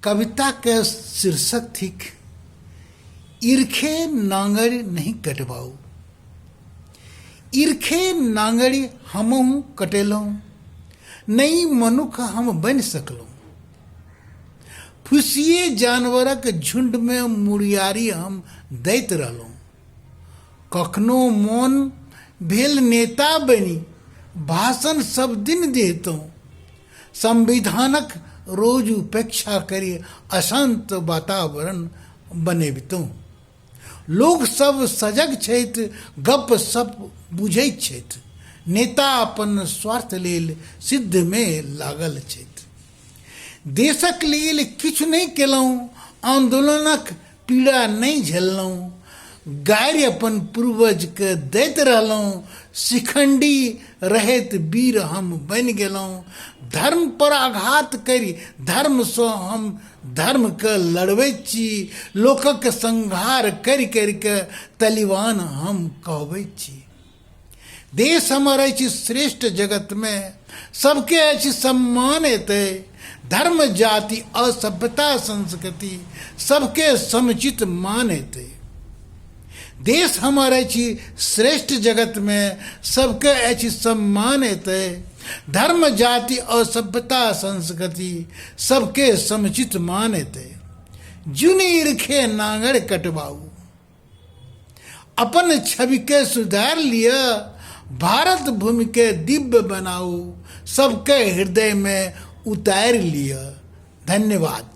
कविताके शीर्षक थिक इरखे नांगरि नहि कटबाउ। इरखे नांगरि हमहूँ कटेलहुँ, नहि मनुख हम बनि सकलहुँ। फुसिए जानवरक झुण्डमे मुड़ियारी हम दैत रहलहुँ। कखनो मोन भेल नेता बनि भाषण सब दिन देतहुँ। संविधानक रोज उपेक्षा करि अशांत वातावरण बनेबितहुँ। लोक सब सजग छथि, गप सप बुझैत छथि। नेता अपन स्वार्थ लेल सिद्धमे लागल छथि। देशक लेल किछु नहि केलहुँ, आन्दोलनक पीड़ा नहि झेललहुँ, गारि अपन पूर्वजके दैत रहलहुँ, शिखण्डी रहैत वीर हम बनि गेलहुँ, धर्म पर आघात करि धर्मसँ हम धर्मके लड़बैत छी, लोकक संहार करि करिके तलिवान हम कहबैत छी। देश हमर अछि श्रेष्ठ जगतमे, सबके अछि सम्मान एतय, धर्म जाति असभ्यता संस्कृति सबके समुचित मान एतय। देश हमर अछि श्रेष्ठ जगतमे, सबके अछि सम्मान एतय, धर्म जाति असभ्यता संस्कृति सबके समुचित मान एतय। जुनि ईरखे नांगर कटबाउ, अपन छविके सुधार लिअ, भारत भूमिके दिव्य बनाउ, सबके हृदयमे उतारि लिअ। धन्यवाद।